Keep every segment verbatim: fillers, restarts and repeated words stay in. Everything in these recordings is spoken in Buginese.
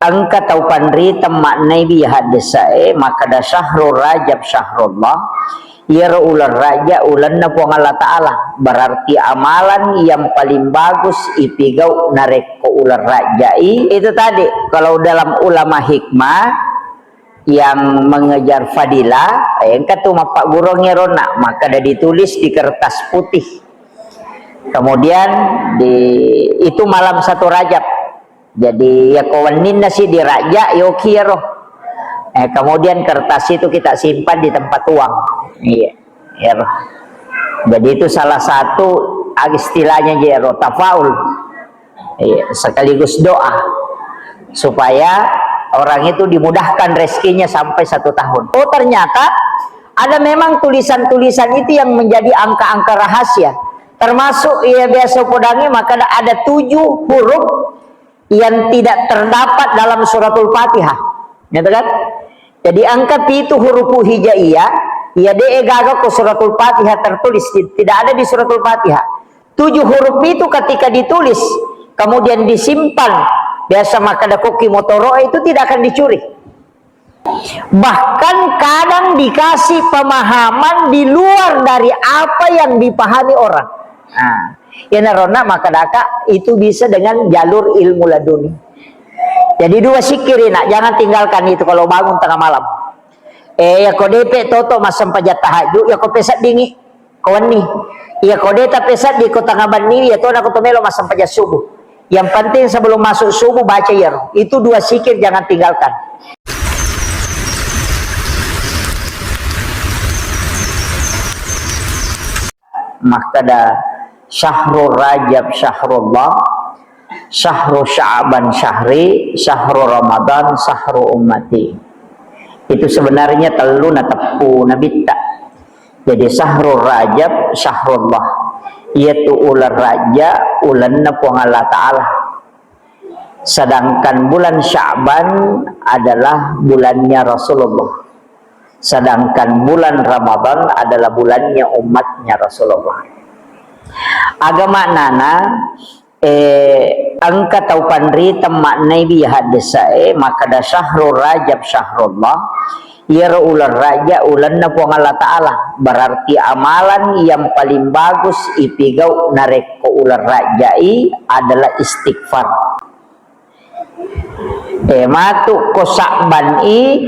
Engka tau panriteng maknai bi haddesae, makkeda, "Syahru Rajab syahrullah." Iyaro uleng Raja ulenna Puang Allah Ta'ala. Berarti amalan yang paling bagus ipigau narekko uleng Rajai, itu tadi, kalau dalam ulama hikmah yang mengejar fadilah, engka tu mappaggurungngi ronna, makkeda ditulis di kertas putih. Kemudian di, itu malam satu Rajab. Jadi, yako wenninna si dirajja, yoki ero. Eh, kemudian kertas itu kita simpan di tempat uang. Iya, ero. Jadi, itu salah satu, ah, istilahnya je ero, tafaul. Iya, sekaligus doa. Supaya orang itu dimudahkan rezekinya sampai satu tahun. Oh, ternyata ada memang tulisan-tulisan itu yang menjadi angka-angka rahasia. Termasuk, iya, biasa podangi, maka ada, ada tujuh huruf yang tidak terdapat dalam suratul Fatihah. Gitu kan? Jadi, angka pitu huruf hijaiyah, iya, de gaga ko suratul Fatihah tertulis, tidak ada di suratul Fatihah. Tujuh huruf itu ketika ditulis, kemudian disimpan, biasa makkeda koki motoro itu tidak akan dicuri. Bahkan kadang dikasih pemahaman di luar dari apa yang dipahami orang. Nah, iyanaronna makkedaka itu bisa dengan jalur ilmu laduni. Jadi dua sikkiri, nak, jangan tinggalkan itu kalau bangun tengah malam. Eh, yako depe toto massempajang tahajud, yako peseddingi. Ko wenni. Iya, ko de tapeseddi ko tengnga benni, iya tona ko to melo massempajang subuh. Yang penting sebelum masuk subuh baca iyaro. Itu dua zikir jangan tinggalkan. Makkeda, "Syahru Rajab syahrullah, syahru Sya'ban syahri, syahru Ramadan syahru ummati." Itu sebenarnya tellu nateppu Nabitta. Jadi, syahrul Rajab syahrullah, iyatu uleng Rajja ulenna Puang Allah Ta'ala. Sedangkan bulan Sya'ban adalah bulannya Rasulullah. Sedangkan bulan Ramadan adalah bulannya umatnya Rasulullah. Aga maknana, Eh, engka tau panriteng maknai bi haddesae, makkeda, "Syahru Rajab syahrullah." Iyaro uleng Raja ulenna Puang Allah Ta'ala. Berarti amalan yang paling bagus ipigau narekko uleng Rajai adalah istighfar. Eh, matu ko Sa'ban i,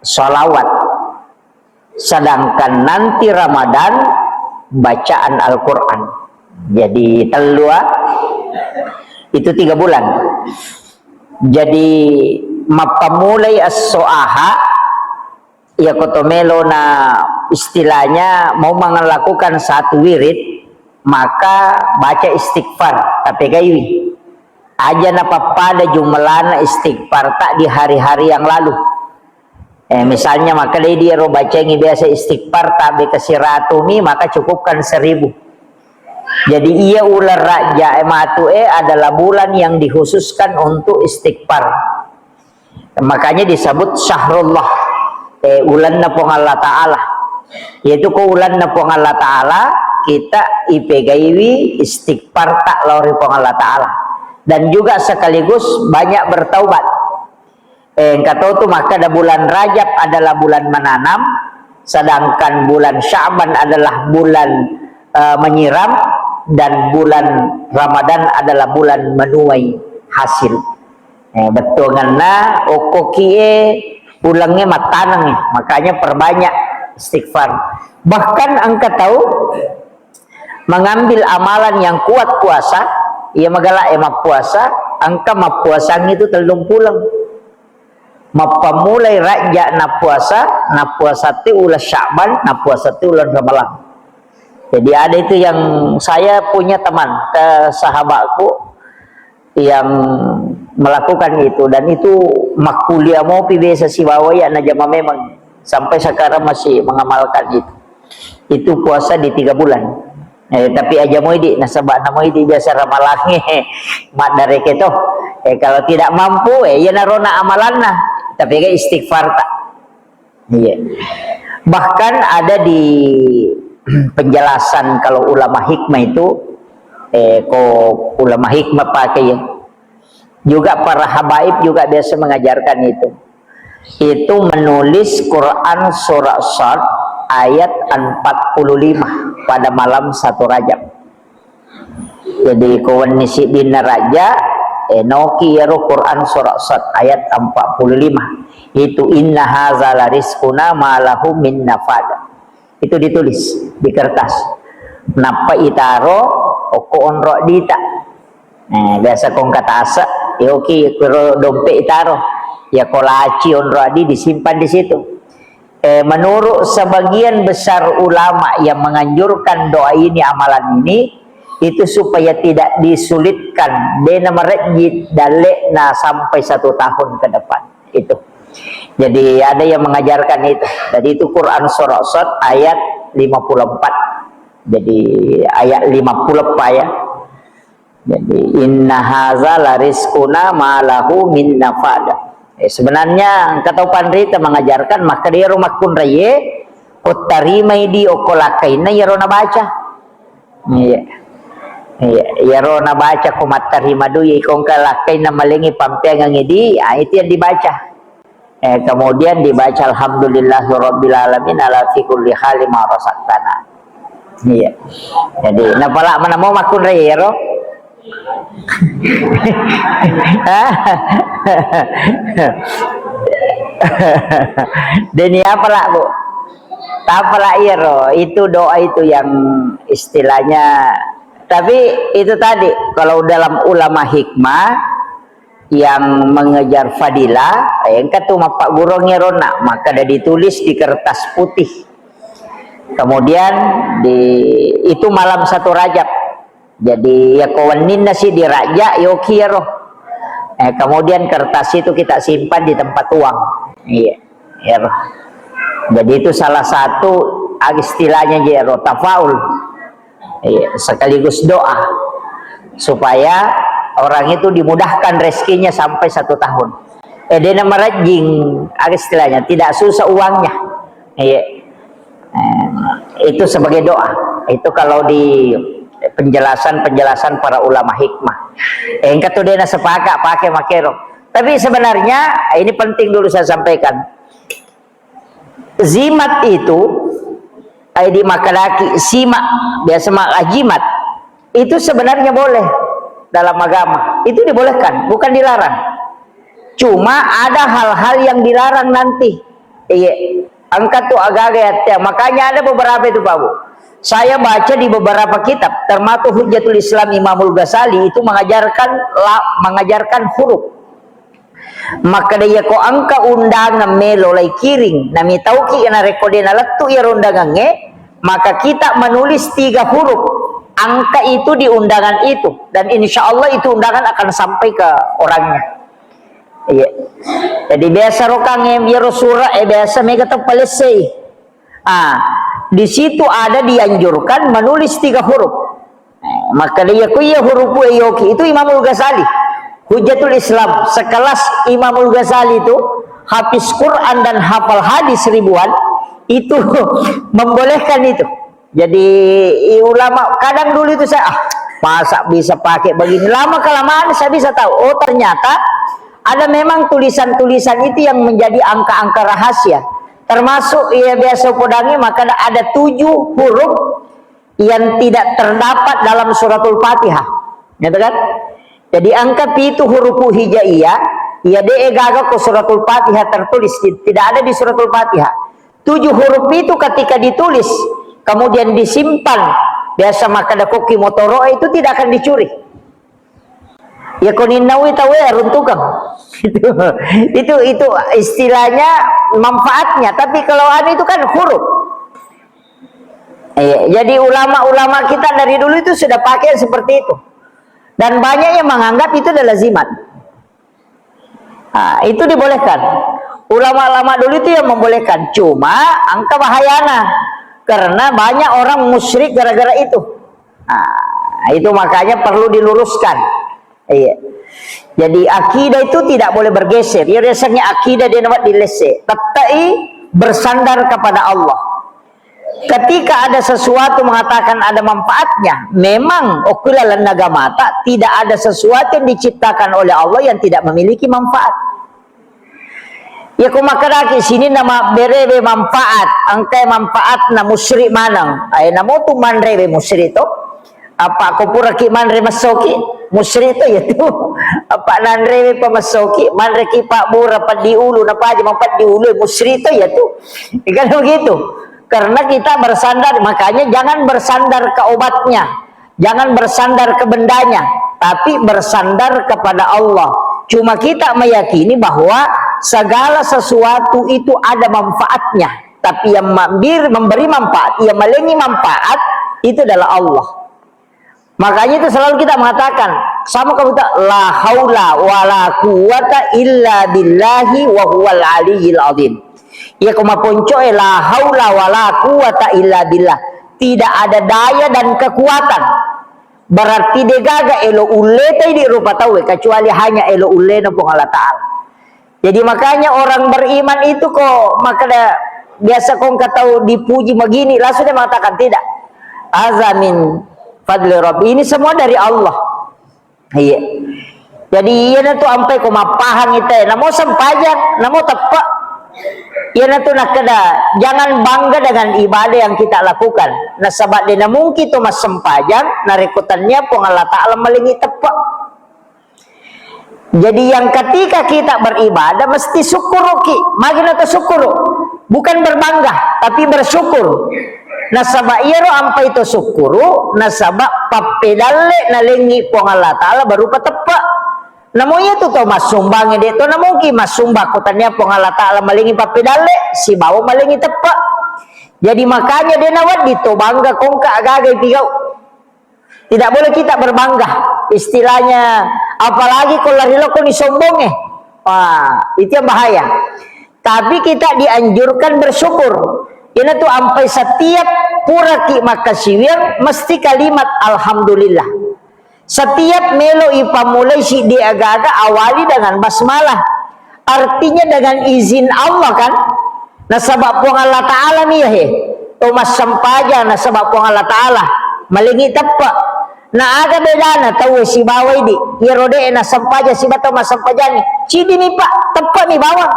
salawat. Sedangkan nanti Ramadan, bacaan Al-Quran. Jadi, tellu, ah, itu tiga bulan. Jadi, mappammulai esso aha, iya ko to melo na istilahnya mau melakukan satu wirid, maka baca istighfar, tapegaiwi. Aja napappada jumlana istighfar tak di hari-hari yang lalu. Eh, misalnya, makkedai di ero bacaingi biasa istighfar tabe ke siratumi, maka cukupkan seribu. Jadi, iya uleng Raja e matu e adalah bulan yang dikhususkan untuk istighfar. Makanya disebut syahrullah, eh, ulenna Puang Allah Ta'ala. Yaitu ko ulenna Puang Allah Ta'ala, kita ipegaiwi istighfar tak lao ri Puang Allah Ta'ala. Dan juga sekaligus banyak bertaubat. Eh, engka to tu makkeda bulan Rajab adalah bulan menanam, sedangkan bulan Sya'ban adalah bulan, eh, menyiram, dan bulan Ramadan adalah bulan menuai hasil. Eh, bettuangenna okko kie ulengnge mattanengngi, makanya perbanyak istighfar. Bahkan engka tau mengambil amalan yang kuat puasa, iya magala e mappuasa, engka mappuasang itu tellung puleng. Mappammulai Rajja nappuasa, nappuasa ti uleng Sya'ban, nappuasa ti uleng Ramalang. Jadi ada itu yang saya punya teman, ke sahabatku yang melakukan itu, dan itu makkuliah mopi biasa sibawa ya najama memang sampai sekarang masih mengamalkan itu. Itu puasa di tiga bulan. Eh, tapi aja moi di nasaba namoi di biasa ramalangnge maddareke to. Eh, kalau tidak mampu, eh, iya narona amalanna. Tapi ga istighfar tak. Iya. Bahkan ada di penjelasan kalau ulama hikmah itu, eh, ko ulama hikmah pakai ya. Juga para habaib juga biasa mengajarkan itu. Itu menulis Quran surah Sad ayat empat puluh lima pada malam satu Rajab. Jadi, ko wenni siddinna Rajab, eh, noki iyaro Quran surah Sad ayat empat puluh lima. Itu, "Inna haza la rizquna ma lahu min nafad." Itu ditulis di kertas. Nappa itaro okko onro dita. Eh, biasa kongka tase, yoki kuro dompet itaro. Ya, ko laci onro adi disimpan di situ. Eh, menurut sebagian besar ulama yang menganjurkan doa ini, amalan ini, itu supaya tidak disulitkan, de namarejji dalle'na sampai satu tahun ke depan. Itu. Jadi ada yang mengajarkan itu. Jadi itu Quran surah Sad ayat lima puluh empat. Jadi ayat lima puluh empat ya. Jadi, "Inna haza la rizquna ma lahu min nafad." Eh, sebenarnya engka tau panrita mengajarkan, maka iyaro makkunraie, ko tarimai di okko lakkainna iyaro nabaca. Iya. Iya, iyaro nabaca ko mattarima dui, ko engka lakkainna malengi pampeangengi di, ah, itu yang dibaca. Eh, kemudian dibaca alhamdulillahirabbil alamin ala fi kulli hali ma razaqtana. Iya. Jadi, napala mana mau makkunrai ero? Deni apa lah, Bu? Apa lah ero? Itu doa itu yang istilahnya, tapi itu tadi, kalau dalam ulama hikmah, yang mengejar fadilah, eh, engka tu mappaggurungngi ronna, makkeda ditulis di kertas putih. Kemudian di, itu malam satu Rajab. Jadi, ya ko wenninna si di Rajab, yoki ero. Eh, kemudian kertas itu kita simpan di tempat uang. Iya, ero. Jadi itu salah satu istilahnya je ero, tafaul. Iya, sekaligus doa supaya orang itu dimudahkan rezekinya sampai satu tahun. Eh, dena merejing, aga istilahnya, tidak susah uangnya. Iya. Eh, itu sebagai doa. Itu kalau di penjelasan-penjelasan para ulama hikmah. Eh, engka tu dena sepakat pakai makero. Tapi sebenarnya, ini penting dulu saya sampaikan. Zimat itu, ai di makkedaki simak, biasa maka jimat, itu sebenarnya boleh dalam agama. Itu dibolehkan, bukan dilarang. Cuma ada hal-hal yang dilarang nanti. Iya, engka tu agaga ya. Makanya ada beberapa itu, Pak Bu. Saya baca di beberapa kitab, termasuk Hujjatul Islam Imamul Ghazali itu mengajarkan la-, mengajarkan huruf. Makkeda, iyako engka undangan melo laikiring, namitauki narekko de nalettu iyaro undangangnge, maka kita menulis tiga huruf angka itu di undangan itu, dan insya Allah itu undangan akan sampai ke orangnya. Iya. Jadi biasa rokang iyaro suraq e biasa mega to palessei. Ah, di situ ada dianjurkan menulis tiga huruf. Eh, maka dia ku iya huruf e yoki itu Imamul Ghazali. Hujjatul Islam, sekelas Imamul Ghazali itu, hafiz Quran dan hafal hadis ribuan, itu membolehkan itu. Jadi, i-, ulama kadang dulu itu saya, "Ah, masa bisa pakai begini?" Lama kelamaan saya bisa tahu, oh, ternyata ada memang tulisan-tulisan itu yang menjadi angka-angka rahasia. Termasuk ia biasa podangi, maka ada tujuh huruf yang tidak terdapat dalam suratul Fatihah. Gitu kan? Jadi angka pitu huruf hijaiyah, iya de gaga ko suratul Fatihah tertulis, tidak ada di suratul Fatihah. Tujuh huruf itu ketika ditulis, kemudian disimpan, biasa maka dakoki motoro itu tidak akan dicuri. Ya, ko ninnaui tauwe aruntukeng. Itu, itu, itu istilahnya manfaatnya. Tapi kalau anu itu kan huruf. Iya, jadi ulama-ulama kita dari dulu itu sudah pakai seperti itu. Dan banyak yang menganggap itu adalah zimat. Nah, itu dibolehkan. Ulama-ulama dulu itu yang membolehkan. Cuma angka bahayana. Karena banyak orang musyrik gara-gara itu. Nah, itu makanya perlu diluruskan. Iya. Jadi akidah itu tidak boleh bergeser. Ya, dasarnya akidah dia nampak dilese. Tettai bersandar kepada Allah. Ketika ada sesuatu mengatakan ada manfaatnya, memang okula lenna gamata tidak ada sesuatu yang diciptakan oleh Allah yang tidak memiliki manfaat. Iya ko makkedaki sininna mabberewe manfaat, engkai manfaatna musri maneng. Ae namotu manrewe musri to. Apa ko puraki manre massoki, musri to ya tu. Apa nanrewe pa massoki, manreki pabbura peddi ulu, napaja mapeddi ulu, musri to ya tu. Kan begitu. Karena kita bersandar, makanya jangan bersandar ke obatnya, jangan bersandar ke bendanya, tapi bersandar kepada Allah. Cuma kita meyakini bahwa segala sesuatu itu ada manfaatnya, tapi yang mambir-, memberi manfaat, yang malengi manfaat itu adalah Allah. Makanya itu selalu kita mengatakan, sama kamu tak, "La haula wa la quwwata illa billahi wa huwal aliyil azim." Iya ko maponcoe, "La haula wa la quwwata illa billah." Tidak ada daya dan kekuatan. Berarti degaga elo ulleta idi rupa tauwe, kecuali hanya elo ullena Puang Allah Ta'ala. Jadi makanya orang beriman itu kok makkeda biasa kong katau dipuji begini, langsung dia mengatakan, "Tidak. Haza min fadli Rabbi." Ini semua dari Allah. Iya. Jadi iyana tu ampai ko mappahang ita, namo sempajang, namo teppe. Iyana tu nakkeda, jangan bangga dengan ibadah yang kita lakukan. Nasaba de namungki to massempajang, narekko tania Puang Allah Ta'ala malengi teppe. Jadi yang ketika kita beribadah mesti syukuruki. Magi na to syukuru? Bukan berbangga, tapi bersyukur. Nasaba iyaro ampai to syukuru, nasaba pappedalle nalengi Puang Allah Ta'ala berupa teppe. Namo iya tu to massumbangnge de to namungki massumbang ko tania Puang Allah Ta'ala malengi pappedalle, sibawa malengi teppe. Jadi makanya de nawedding to bangga kongka agaga ipigau. Tidak boleh kita berbangga. Istilahnya, apalagi ko lari lokoni sombongnge. Wah, itu yang bahaya. Tapi kita dianjurkan bersyukur. Ina tu ampai setiap puraki makkasiwiang mesti kalimat alhamdulillah. Setiap melo ipammulai siddi aga-aga awali dengan basmalah. Artinya dengan izin Allah kan? Nasaba Puang Allah Ta'ala mi he. To massempajang nasaba Puang Allah Ta'ala. Malengi teppe. Na aga bedana tau sibawa idi. Iyaro de nassempajang siba tau massempajang. Cidi mi Pak, teppe mi bawang.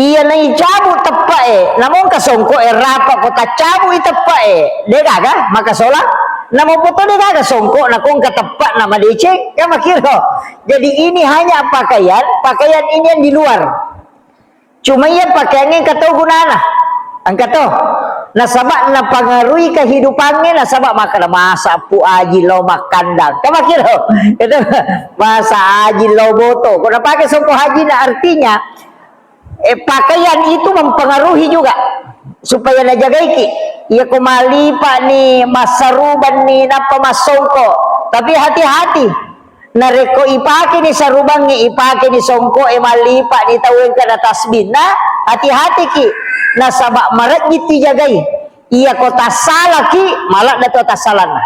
Iya naicabu teppe e, namong kasongko e rapa ko taccabu i teppe e. De gaga maka sola. Namo poto de gaga songko nakong ka teppe na madeceng. Kan makiro. Jadi ini hanya pakaian, pakaian ini yang di luar. Cuma iya pakaiangnge engka tau gunana. Engka to. Nasaba napangaruhi kehidupangnge, nasaba makkeda masa pu aji lao makkandang. Kan makiro. Itu masa aji lao boto. Ko napake songko hajina artinya, eh, pakaian itu mempengaruhi juga supaya najagaiki. Iya ko malipa ni, massaruban ni, nappa massongko. Tapi hati-hati. Narekko ipakeni sarubangnge, ipakeni songko'e, mallipa ni tau engka na tasbihna, hati-hatiki. Nasaba marejjitti jagai. Iyako tassalaki, maladda to tassalanna.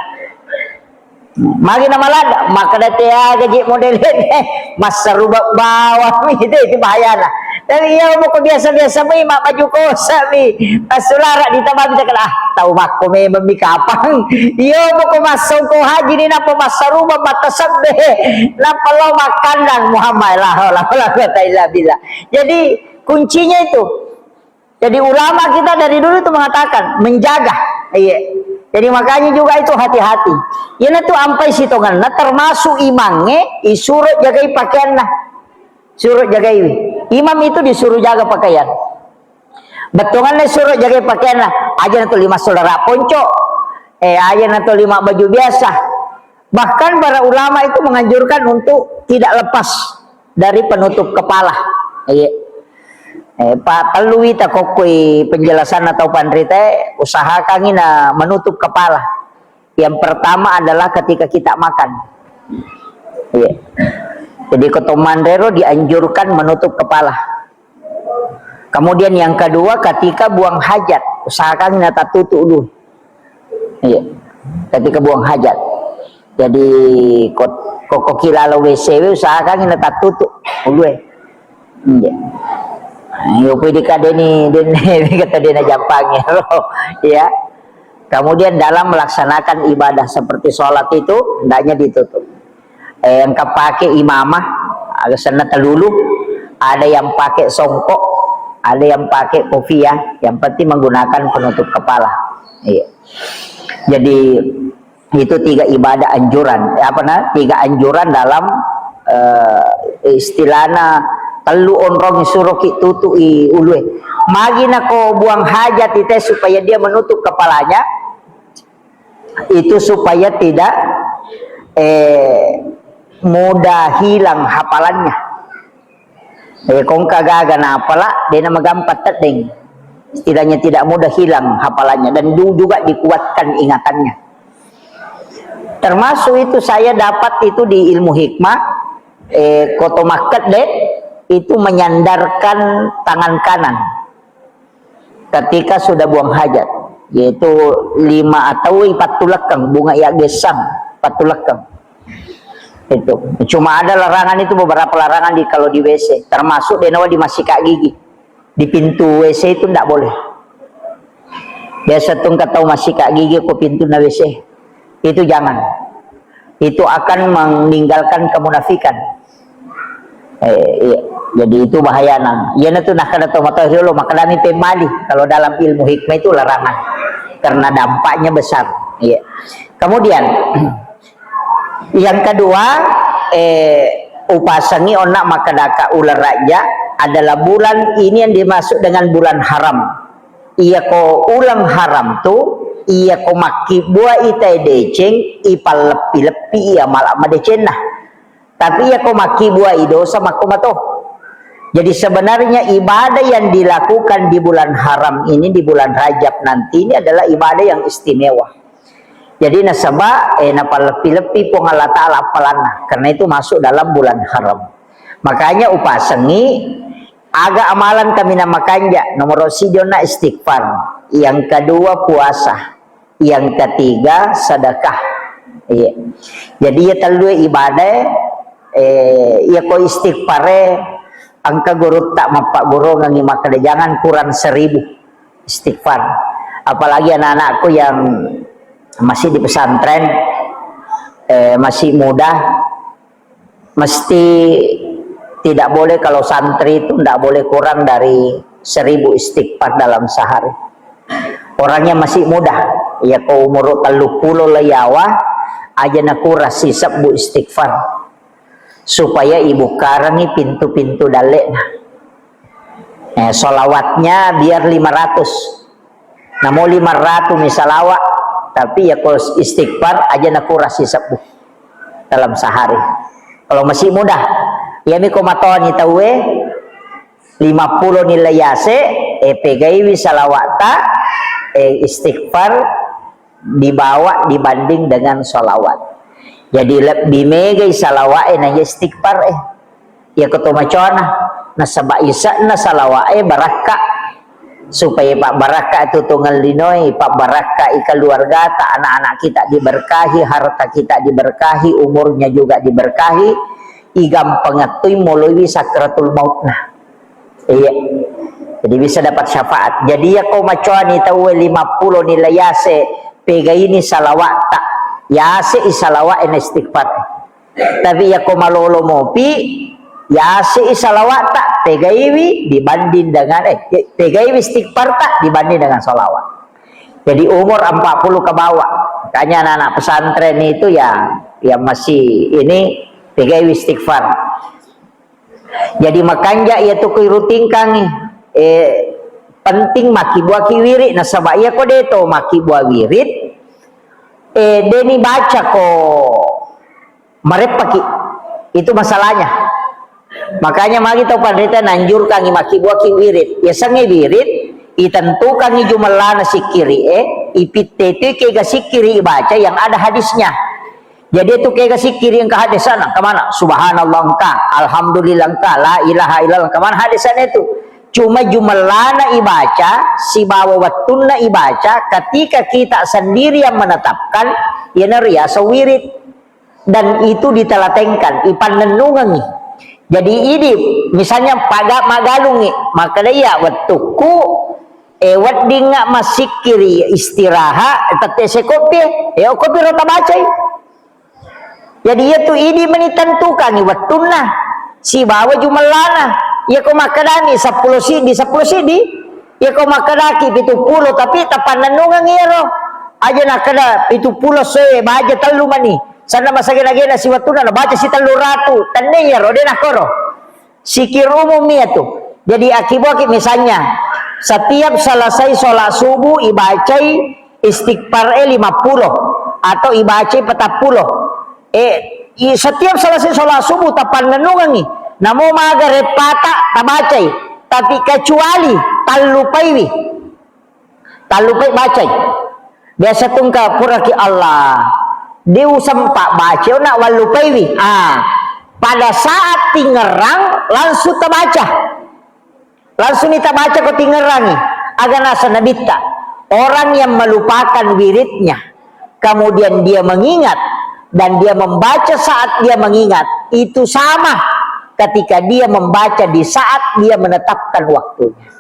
Magi na maladda, makkeda te aga je model massarubang bawang mi, itu, itu bahayana. Tapi iya moko biasa-biasa mi, mabbaju kosa mi, massulara ditamami, ah, tau makko memang mi kapang. Iya moko massongko haji ni, nappa massarubang, mattasebbe, nappa lao makkandang, Muhammad, la haula wala quwata illa billah. Jadi kuncinya itu. Jadi ulama kita dari dulu itu mengatakan menjaga. Iya. Jadi makanya juga itu hati-hati. Iyana tu ampai sitonganna termasuk imangnge isuro jagai pakaianna. Suro jagai. Imam itu disuruh jaga pakaian. Bettuanganna suro jagai pakaianna, aja na tuli massulara ponco, eh, aja na tuli mabbaju biasa. Bahkan para ulama itu menganjurkan untuk tidak lepas dari penutup kepala. Iya. Eh, pa-, perlu ita kokkoi penjelasan atau panrita, usahakan ina menutup kepala. Yang pertama adalah ketika kita makan. Iya. Jadi, ko to manrero dianjurkan menutup kepala. Kemudian yang kedua, ketika buang hajat, usahakan natattutu dulu. Iya. Ketika buang hajat. Jadi, ko, ko, ko kilalo W C W, usahakan natattutu dulu. Iya. Iyo pui dikadeni denne kata dena jampang ya. Ya. Kemudian dalam melaksanakan ibadah seperti sholat itu hendaknya ditutup. Eh, engka pakai imamah, aga senna telulu, ada yang pakai songkok, ada yang pakai kopiah, yang penting menggunakan penutup kepala. Iya. Jadi itu tiga ibadah anjuran, eh, apa nah, tiga anjuran dalam, eh, istilahna tellu onrong suroki tutu'i ulue. Magi nako buang hajat ite supaya dia menutup kepalanya, itu supaya tidak, eh, mudah hilang hafalannya. Eh, kongka gaga napala, dena magampang teddeng. Setidaknya tidak mudah hilang hafalannya dan du-, juga dikuatkan ingatannya. Termasuk itu saya dapat itu di ilmu hikmah, eh, koto makkedde itu menyandarkan tangan kanan ketika sudah buang hajat, yaitu lima atau pattulekkeng, bunga ya gesang, pattulekkeng. Itu. Cuma ada larangan itu, beberapa larangan di, kalau di W C, termasuk denawa di masika gigi. Di pintu W C itu ndak boleh. Biasa tu engka tau masika gigi ko pintu na W C. Itu jangan. Itu akan meninggalkan kemunafikan. Eh, iya. Jadi itu bahayana. Iyana tu nah kada tau matoa riolo, makadami pemmali. Kalau dalam ilmu hikmah itu larangan. Karena dampaknya besar. Iya. Kemudian, yang kedua, eh, upasengi onna makkadaka uleng Rajab adalah bulan ini yang dimaksud dengan bulan haram. Iyako uleng haram tu, iyako makkibbuai tae deceng, ipalleppi-leppi iya mala madecenna. Tapi iyako makkibbuai dosa makko mato. Jadi sebenarnya ibadah yang dilakukan di bulan haram ini, di bulan Rajab nanti ini adalah ibadah yang istimewa. Jadi nasaba, eh, napalleppi-leppi Puang Allah Ta'ala appalanna. Karena itu masuk dalam bulan haram. Makanya upasengi, aga amalan kami na makanja, nomor siji onna istighfar, yang kedua puasa, yang ketiga sedekah. Iya. Jadi ya tellu ibadah, eh, ya ko istighfar, eh, engka gurutta mappagguruangengi makkeda jangan kurang seribu istighfar. Apalagi anak-anakku yang masih di pesantren, eh, masih muda, mesti tidak boleh, kalau santri itu tidak boleh kurang dari seribu istighfar dalam sehari. Orangnya masih muda, ya ko umur tellu pulo le yawa, aja nakura sisebbu istighfar. Supaya ibukkarengi pintu-pintu dalle'na. Eh, salawatnya biar lima ratus. Namo lima ratus mi salawat, tapi ya ko istighfar aja nakura sisebbu dalam sehari. Kalau masih muda, ya mi ko matoni tauwe, lima pulo nilai yase, eh, pegaiwi salawatta, eh, istighfar, dibawa dibanding dengan salawat. Jadi lebbi megai salawa'e na istighfar e. Iya ko to macona, nasaba ise'na salawa'e barakka, supaya pabbarakka tutungeng linoe, pabbarakka i keluargata, anak-anak kita diberkahi, harta kita diberkahi, umurnya juga diberkahi, igampangeng toi moloiwi sakratul mautna. Iya. Jadi bisa dapat syafaat. Jadi ya ko macoani tauwe lima pulo nilai yase, pegaini salawatta. Yase i salawat ena istighfar. Tapi ya ko malolo mopi, yase i salawatta, pegaiwi dibanding dengan, eh, pegaiwi istighfarta dibanding dengan salawat. Jadi umur empat puluh ke bawah. Makanya anak-anak pesantren itu ya, yang masih ini pegaiwi istighfar. Jadi makanja iya tu kui rutingkangi. Eh, penting makkibbuaki wirid, nasaba iya ko deto makkibbuwa wirid, eh, deni baca ko mareppaki. Itu masalahnya. Makanya magi tau panrita nanjurkangi makkibbuaki wirid. Yasengnge wirid, itentukangi jumellana sikkiri e, ipitte tu kega sikkiri ibaca yang ada hadisnya. Jadi itu kega sikkiri engka hadesana, engka mana? Subhanallah engka, alhamdulillah engka, la ilaha illallah engka mana hadesana itu. Cuma jumellana ibaca, sibawa wettunna ibaca, ketika kita sendiri yang menetapkan, yana riasa wirid. Dan itu ditelatenkan, ipannennungengi. Jadi idi, misalnya paga-, magalungngi, makkeda iya wettukku, eh, weddingnga massikkiri, istirahat, tette sekoppi, eh, okkopi ro tabacai. Jadi iyatu idi meni tentukangngi wettunna sibawa jumellana. Iyako makkedani seppulo siddi, seppulo siddi, iyako makkedaki pitu pulo, tapi tapannennungengngi iyaro. Aja nakkeda pitu pulo soe, baja tellu mani. Sanna masagena-gena siwettunna nabaca si tellu ratu, tenne iyaro, de nakkoro. Sikir umum iyatu. Jadi akibuaki misalnya, setiap selesai sholat subuh ibacai istighfar e lima puluh atau ibacai patappulo. Eh, i-, setiap selesai sholat subuh tapannennungengngi. Namo maga reppata tabacai. Tapi kecuali tallupaiwi. Tallupai bacai. Biasa tungka puraki Allah. Diusempa baca nak wallupaiwi. Ah, pada saat tingerang langsung tabaca. Langsung ni tabaca ko tingerangi. Aga nasa nabitta. Orang yang melupakan wiridnya, kemudian dia mengingat dan dia membaca saat dia mengingat, itu sama ketika dia membaca di saat dia menetapkan waktunya.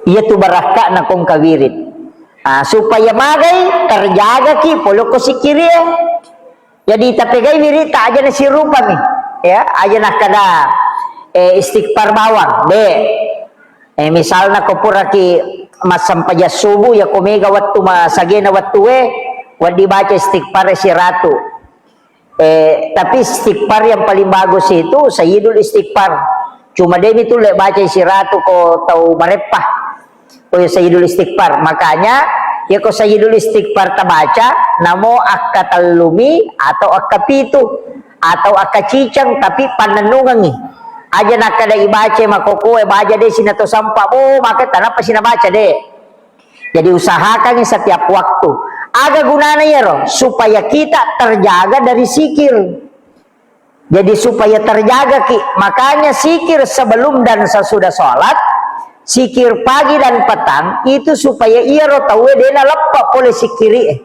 Iyatu barakka'na kongka wirid. Ah, supaya magai terjagaki polokko sikirie. Jadi tapegai wiritta aja nasirupami. Ya, aja nakkeda, eh, istighfar bawang, de. Eh, misalna ko puraki massempajang subuh, ya ko mega wettu masagena wettue, wedding baca istighfar siratu. Eh, tapi istighfar yang paling bagus itu Sayyidul Istighfar. Cuma demi tulle baca siratu ko tau mareppa. Oh ya Sayyidul Istighfar. Makanya, ya ko Sayyidul Istighfar tabaca, namo akka tellumi atau akka pitu atau akka ciceng, tapi pannennungengngi. Aja nakkeda ibaca makokoe, baja de sinato sampa, bo, maka tanapa sinabaca de. Jadi usahakan setiap waktu. Aga gunana iyaro? Supaya kita terjaga dari sikir. Jadi supaya terjaga ki. Makanya sikir sebelum dan sesudah sholat, sikir pagi dan petang, itu supaya iyaro tauwe dena leppa pole sikiri.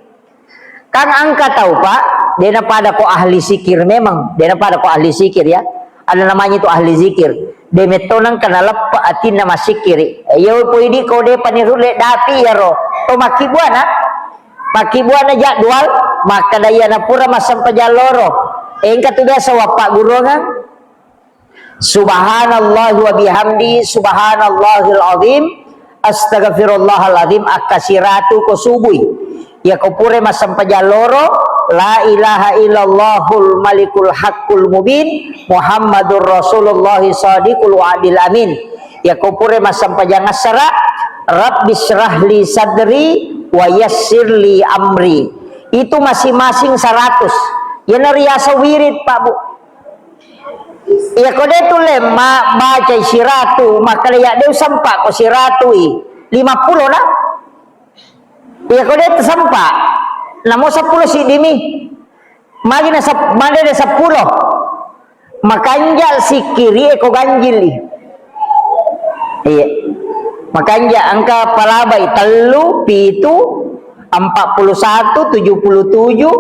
Kan engka tau, Pak, dena pada ko ahli sikir memang, dena pada ko ahli sikir ya. Ada namanya itu ahli zikir. De metto nengka naleppa atinna massikkiri. Iya poi di ko de pani rulle dapi iyaro. To makkibuana. Makkibuana jadwal, makkeda iyana pura massempajang loro. Engka tu biasa wappa gurungang. Subhanallah wa bihamdi, subhanallahil azim, astaghfirullahalazim, akka siratu ko subui. Yako pura massempajang loro, la ilaha illallahul malikul haqqul mubin, Muhammadur Rasulullah sadiqul wa'dil amin. Yako pura massempajang assara, Rabbi syrahli sadri wa yassirli amri. Itu masing-masing seratus. Yana riasa wirid, Pak Bu. Iya ko de tu lemma bacai siratu, makkeda ya de usempa ko siratui lima pulo na. Iya ko de tu sempa, namo seppulo siddimi. Magi na sep-, magi de seppulo. Makanja sikkiri e ko ganjili. Iya. Makanja engka palabai tellu, pitu, empat puluh satu, tujuh puluh tujuh,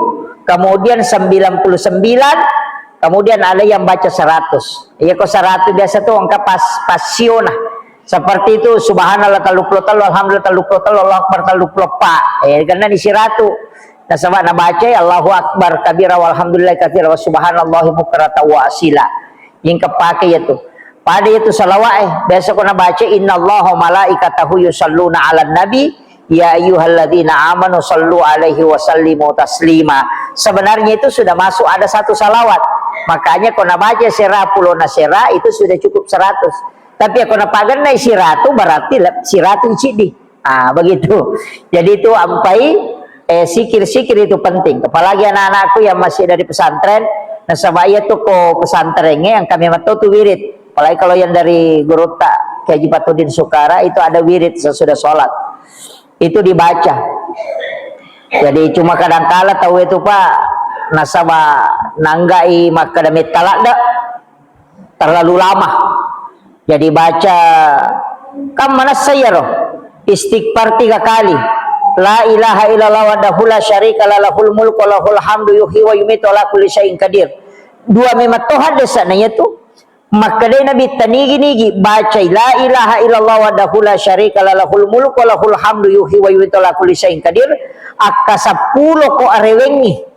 kemudian sembilan puluh sembilan, kemudian ada yang baca seratus. Iya ko seratus biasa tu engka pas, pasiona. Seperti itu, subhanallah tellu puluh tellu, alhamdulillah tellu puluh tellu, Allahu akbar tellu puluh empat. Eh, karena di siratu. Nasaba nabacai Allahu akbar kabira walhamdulillah katsira wa subhanallahi bukratan wa asila. Yang kepake itu. Pada itu salawat eh. Biasa ko nabaca innallaha wa malaikatahu yusalluna ala nabi ya ayyuhalladzina amanu sallu alaihi wa sallimu taslima. Sebenarnya itu sudah masuk ada satu salawat. Makanya ko nabaca sera pulona sera itu sudah cukup seratus. Tapi ko napagennai siratu berarti le-, siratu icidi. Ah, begitu. Jadi itu ampai, eh, sikir-sikir itu penting. Apalagi anak-anakku yang masih dari pesantren, nasaba iya tu ko pesantren e engka memang tu, tu wirid. Apalagi kalau yang dari gurutta Kiai Haji Patudin Sukara itu ada wirid sesudah sholat. Itu dibaca. Jadi cuma kadangkala tau itu, Pak, nasaba nanggai makkeda metta ladde. Terlalu lama. Jadi baca, kan manessa iyaro istighfar tiga kali. La ilaha illallah wahdahu la syarika la lahul mulku wa lahul hamdu yuhyi wa yumitu ala kulli syai'in qadir. Dua memang to hadis na iyatu. Makkedai Nabitta, nigi-nigi bacai la ilaha illallah wahdahu la syarika la lahul mulku wa lahul hamdu yuhyi wa yumitu ala kulli syai'in qadir, akka seppulo ko arewengngi.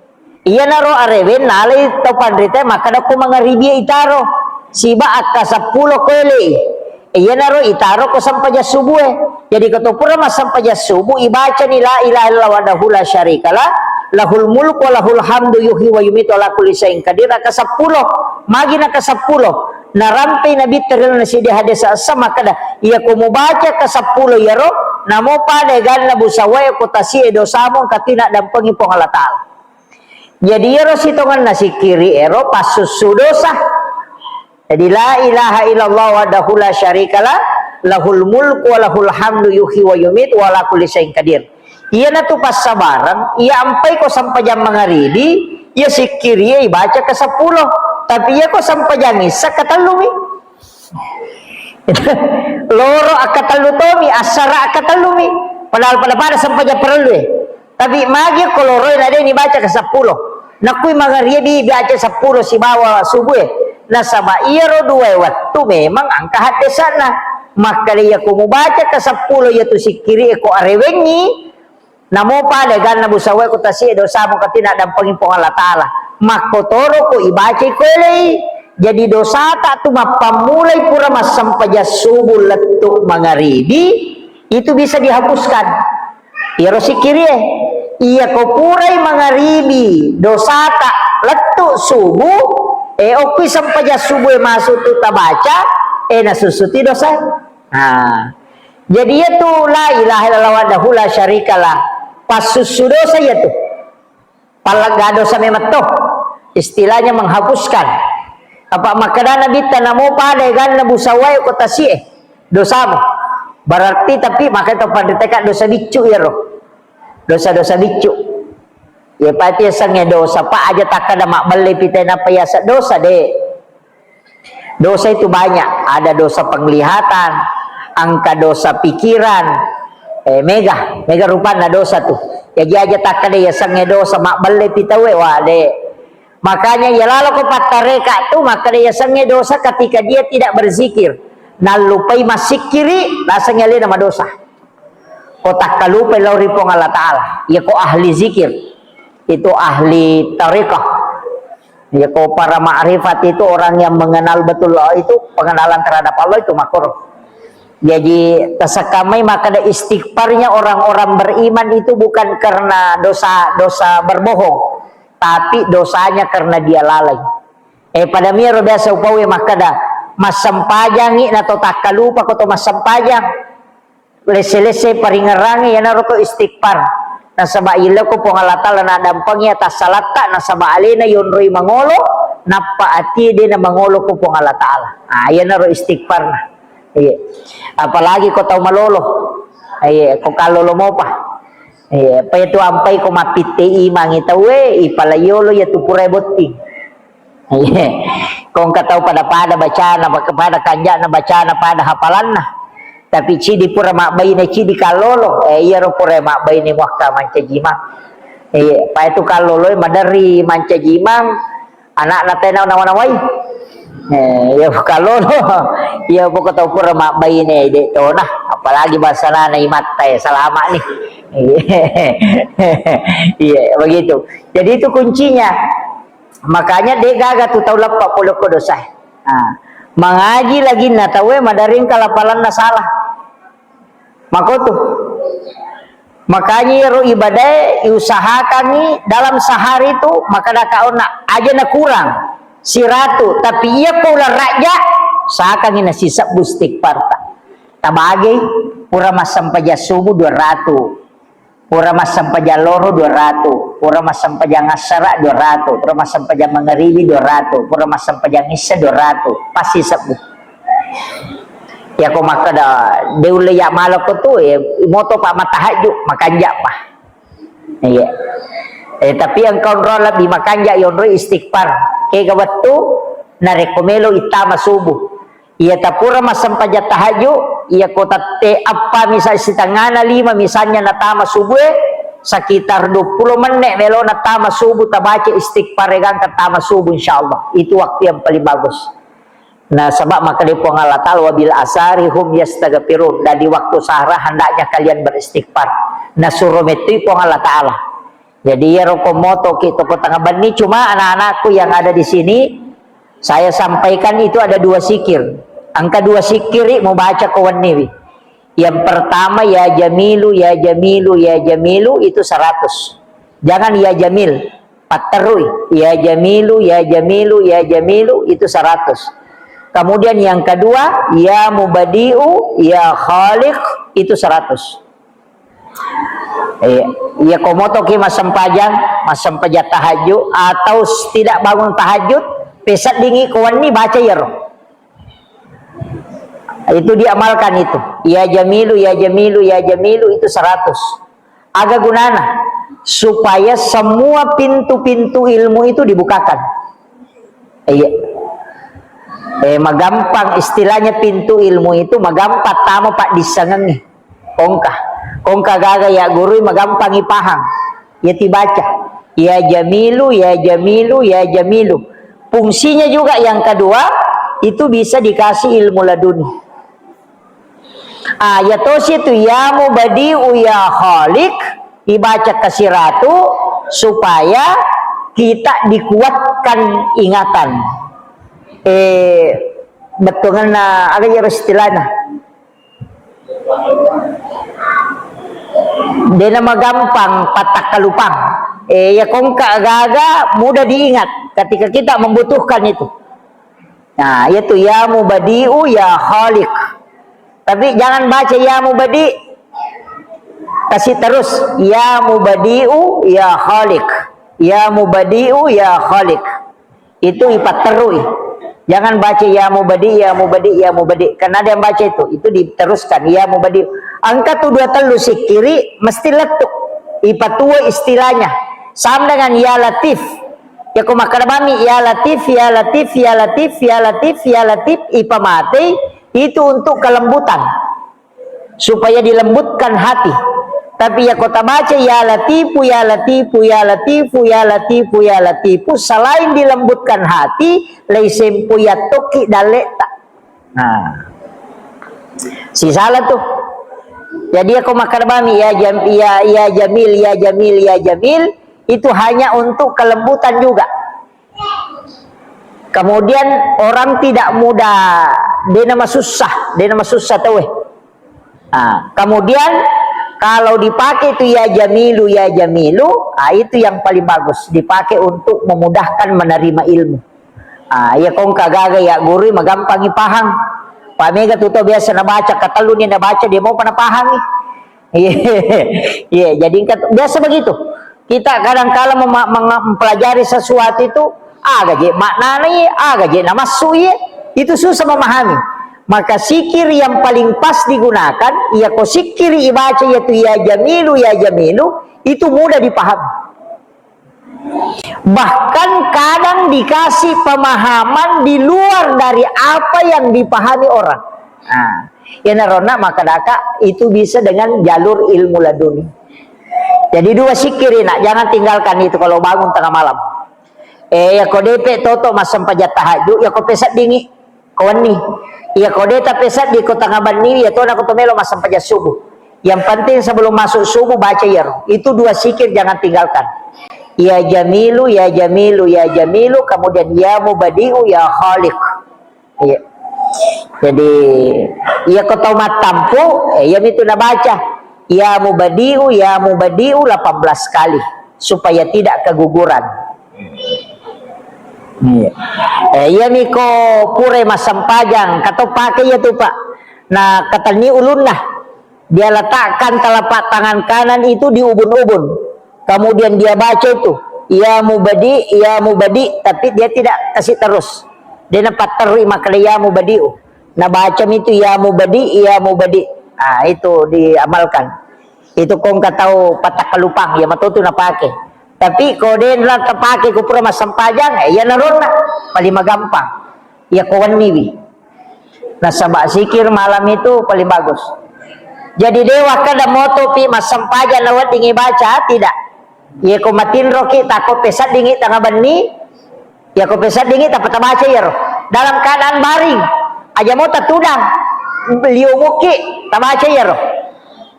Iyanaro areweng nalai tau panrita makkeda ko mangaribi itaro, siba akka seppulo ko elei. Iyanaro itaro ko sempajang subue. Jadi ko to pura massempajang subu, ibacani la ilaha illallah wahdahu la syarika la, lahul mulku wa lahul hamdu yuhyi wa yumitu ala kulli syai'in qadir, akka seppulo. Magi naka seppulo? Narampei Nabitta ri lalenna siddi hadis essa makkeda, iya ko mubaca ka seppulo iyaro, namo pada eganna busawae ko tasi'e dosamu engka to naddampengi Puang Allah Ta'ala. Jadi iyaro sitongenna sikkiri ero passussu dosa. Jadi la ilaha illallah wahdahu la syarika la, lahul mulku wa lahul hamdu yuhyi wa yumitu wa ala kulli syai'in qadir. Iyanatu passabareng, iya ampai ko sempajang mangaribi, iya sikkirie ibaca ka seppulo. Tapi iya ko sempajang issa katellumi. Loro akkatellu tomi, assara akkatellumi. Padahal pada-pada sempajang parellue. Tapi magi ko loroe na de nibaca ka seppulo. Nakui mangaribi baca seppulo sibawa subue. Nasaba iyaro duae wettu memang engka haddesana. Makkeda iya ko mubaca ka seppulo iyatu sikkiri e ko arewengngi, namo pada eganna busawae ko tasi'e dosamu engka to naddampengi Puang Allah Ta'ala. Makkotoro ko ibacai ko elei. Jadi dosata tu mappammulai pura massempajang subuh lettu mangaribi, itu bisa dihapuskan. Iyaro sikkirie, iya ko purai mangaribi dosata lettu subuh, e okkui sempajang subuh e masuk tu tabaca, e nasussuti dosa. Nah, jadi iyatu la ilaha illallah wahdahu la syarikalah, passussu dosa iyatu. Pallegga dosa memang to. Istilahnya menghapuskan. Apa makkeda Nabitta namo pada eganna busawae ko tasi'e dosamu. Berarti tapi makkeda to panriteka dosa biccu iyaro. Dosa-dosa biccu. Iya pati yasengnge dosa, Pak, aja takkeda mabbelle pite nappa yaseng dosa, de. Dosa itu banyak, ada dosa penglihatan, engka dosa pikiran, eh, mega, mega rupanna dosa tu. Jaji aja takkeda yasengnge dosa, mabbelle pi tauwe, wa, de. Makanya iya laloko pattareka tu, makkeda yasengnge dosa ketika dia tidak berzikir. Nallupai massikkiri, lasengngi alena madosa. Ko takkalupai lao ri Puang Allah Ta'ala. Iya ko ahli zikir. Itu ahli tarekah. Ya, ko para ma'rifat itu orang yang mengenal betul Allah itu, pengenalan terhadap Allah itu makruh. Jadi, tasekkamai makkeda istighfarnya orang-orang beriman itu bukan karena dosa, dosa berbohong, tapi dosanya karena dia lalai. Eh, pada miro biasa upawe makkeda, massempajangi nato takkalupa ko to massempajang. Lesse-lesse paringerrangnge iyanaro to istighfar. Nasaba ileko Puang Allah Ta'ala naddampengi atassalatta, nasaba alena yonroi mangolo, nappa atie de namangolo ko Puang Allah Ta'ala. Ah, iyanaro istighfarna. Iya. Apalagi ko tau malolo. Iya, ko kallolo mopa. Iya, pa itu ampai ko mappitte imangi tauwe, ipala yolo iya tu purai botting. Iya. Ko engka tau pada-pada bacana, pada kanjana bacana, pada hafalanna. Tapi cidi pura mabbaine, cidi kallolo. Eh, iyaro pura mabbaine muakka mancaji imang. Iya, pa itu kallolo maderri mancaji imang, anakna tena nawa-nawai. Eh, iya kallolo. Iya poko tau pura mabbaine de tona, apalagi bangsana imatta, eh, salama ni. Iya, begitu. Jadi itu kuncinya. Makanya de gaga tu tau leppa pole ko dosa. Nah, mangaji lagi na tauwe madaring kalapalanna salah. Makotu. Makanya ro ibadae iusahakangi dalam sehari tu, maka daka ona aja na kurang siratu, tapi iya ko ulang raja sakangi na sisebbu istighfarta. Tabagei pura massempajang subuh dua ratu. Pura massempajang loro dua ratu, pura massempajang assara dua ratu, pura massempajang mangaribi dua ratu, pura massempajang issa dua ratu, pasti sebbu. Yako makkeda de ulle ya malako tu, ya moto pa matahajju, makanja pa. Iya. Eh, tapi engka onro lebbi makanja yonro istighfar. Kega wettu narekko melo ittama subuh. Iya tapura massempajang tahajju, iya ko tette appa misal sitengana lima misalnya natama subuh, sekitar dua puluh menit melo natama subuh tabaca istighfar gangka tama subuh insyaallah. Itu waktu yang paling bagus. Nasaba makkeda Puang Allah Ta'ala, "Wa bil asari hum yastaghfirun." Dan di waktu sahara hendaknya kalian beristighfar. Nasuro mettui Puang Allah Ta'ala. Jadi, iyaro ko motoki toko tengah benni, cuma anak-anakku yang ada di sini, saya sampaikan itu ada dua zikir. Engka dua zikiri mubaca ko wenniwi. Yang pertama, "Ya Jamilu, ya Jamilu, ya Jamilu," itu seratus. Jangan "Ya Jamil," patterui. "Ya Jamilu, ya Jamilu, ya Jamilu," itu seratus. Kemudian yang kedua, "Ya Mubadi'u, ya Khaliq," itu seratus. Iya, iya, ko motoki massempajang, massempajang tahajud atau s-, tidak bangun tahajud, peseddingi ko wenni baca iyaro. Itu diamalkan itu. "Ya Jamilu, ya Jamilu, ya Jamilu," itu seratus. Aga gunana? Supaya semua pintu-pintu ilmu itu dibukakan. Iya. Eh, magampang istilahnya pintu ilmu itu, magampang tama paddissengengnge. Kongka. Kongka gaga ya gurui, magampang ipahang. Ya tibaca. "Ya Jamilu, ya Jamilu, ya Jamilu." Fungsinya juga yang kedua, itu bisa dikasih ilmu laduni. Ah, ya tosi tu, "Ya Mubadi'u, ya Khaliq," dibaca ke siratu supaya kita dikuatkan ingatan. Eh, bettuanna aga ya istilahna? Dena magampang patakkalupang. Eh, ya kongka gaga mudah diingat ketika kita membutuhkan itu. Nah, itu "Ya Mubadi'u, ya Khaliq." Tapi jangan baca "Ya Mubadi'," kasih terus, "Ya Mubadi'u, ya Khaliq. Ya Mubadi'u, ya Khaliq." Itu ipatterui. Jangan baca "Ya Mubadi', ya Mubadi', ya Mubadi'." Karena ada yang baca itu, itu diteruskan, "Ya Mubadi'." Engka tu dua tellu sikkiri, mesti lettu. Ipatuo istilahnya. Sama dengan "Ya Latif." Ya ko makkeda mami, "Ya Latif, ya Latif, ya Latif, ya Latif, ya Latif," ipamatei, itu untuk kelembutan. Supaya dilembutkan hati. Tapi ya ko tabaca "Ya Latifu, ya Latifu, ya Latifu, ya Latifu, ya Latifu," selain dilembutkan hati, leisempo yattoki dalle'ta. Nah. Sisala tu. Jadi ya ko makkeda mami, "Ya Jam-, ya, ya Jamil, ya Jamil, ya Jamil," itu hanya untuk kelembutan juga. Kemudian orang tidak mudah, dena masussa, dena masussa tauwe. Ah, kemudian kalau dipakai itu "Ya Jamilu, ya Jamilu," ah, itu yang paling bagus, dipakai untuk memudahkan menerima ilmu. Ah, iya kongka gaga ya guru, magampangi pahang. Pa mega tu to biasa nabaca, katelluni nabaca, dia mau pada pahangi. Iya, iya, jadi engka to, biasa begitu. Kita kadangkala mema-, menga-, mempelajari sesuatu itu, aga je maknana iye, aga je namassu iye, itu susah memahami. Maka sikir yang paling pas digunakan, iya ko sikir ibaca, yaitu "Ya Jamilu, ya Jamilu," itu mudah dipahami. Bahkan kadang dikasih pemahaman di luar dari apa yang dipahami orang. Nah, iyanaronna makkedaka itu bisa dengan jalur ilmu laduni. Jadi dua sikiri, nak, jangan tinggalkan itu kalau bangun tengah malam. Eh, ya ko depe toto massempajang tahajud, ya ko peseddingi. Ko wenni. Iya, ko de tapeseddi ko tengnga benni, iya tona ko to melo massempajang subuh. Yang penting sebelum masuk subuh baca iyaro. Itu dua sikir jangan tinggalkan. Ya Jamilu, ya Jamilu, ya Jamilu, kemudian ya Mubadi'u, ya Khaliq. Iya. Jadi, iya ko tau mattampu, eh, iya mitu nabaca. Ya Mubadi'u, ya Mubadi'u delapan belas kali supaya tidak keguguran. Iya. Eh, iyami ko pura massempajang, kato pake iya tu, Pak. Na katenni ulunna. Dia letakkan telapak tangan kanan itu di ubun-ubun. Kemudian dia baca itu, "Ya Mubadi, ya Mubadi," tapi dia tidak kasih terus. Dia napatterui makkeda, "Ya Mubadi'u." Nabacami itu, "Ya Mubadi, ya Mubadi." Ah, itu diamalkan. Itu ko engka tau patakkalupang, iya matotu napake. Tapi ko de la tapake ko pura massempajang, eh, iyanaronna paling magampang. Iya ko wenniwi. Nasaba sikir malam itu paling bagus. Jadi de wakkeda motopi massempajang naweddingi baca, tidak. Iya ko matinroki, takko peseddingi tengnga benni, iya ko peseddingi tappa tabaca iyaro. Dalam keadaan baring, aja mo tatudang, liu muki, tabaca iyaro.